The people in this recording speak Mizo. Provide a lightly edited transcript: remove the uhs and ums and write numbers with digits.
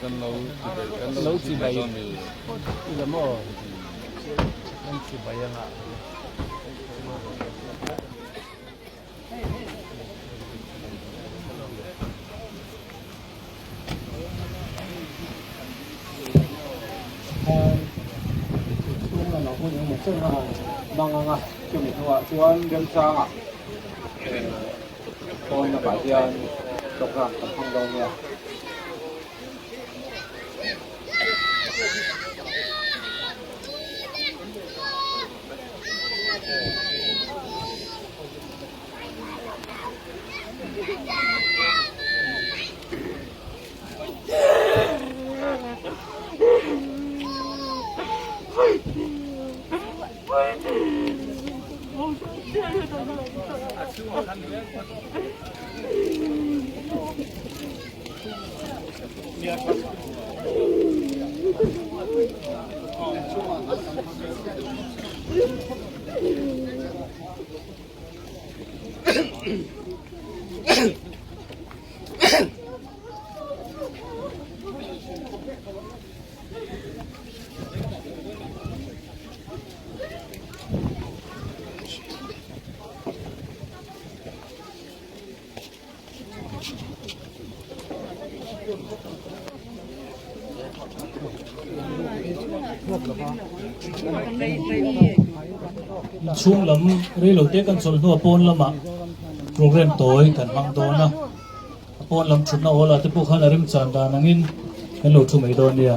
Kan lo chibai kan lo chibai dawn mi. Ila maw? Kan chibai anga. Chhung lamah hun engemaw chen a han hmang ang a, chumi hnuah chuan remchangah pawn lamah hian program kan hmang dawn nia. Inchhung lam reilote kan chawlh hnuah pawn lamah program tawi kan hmang dawn a, a pawn lam thutna awl ah te pawh khan a remchan dan angin kan lo thu mai dawn nia.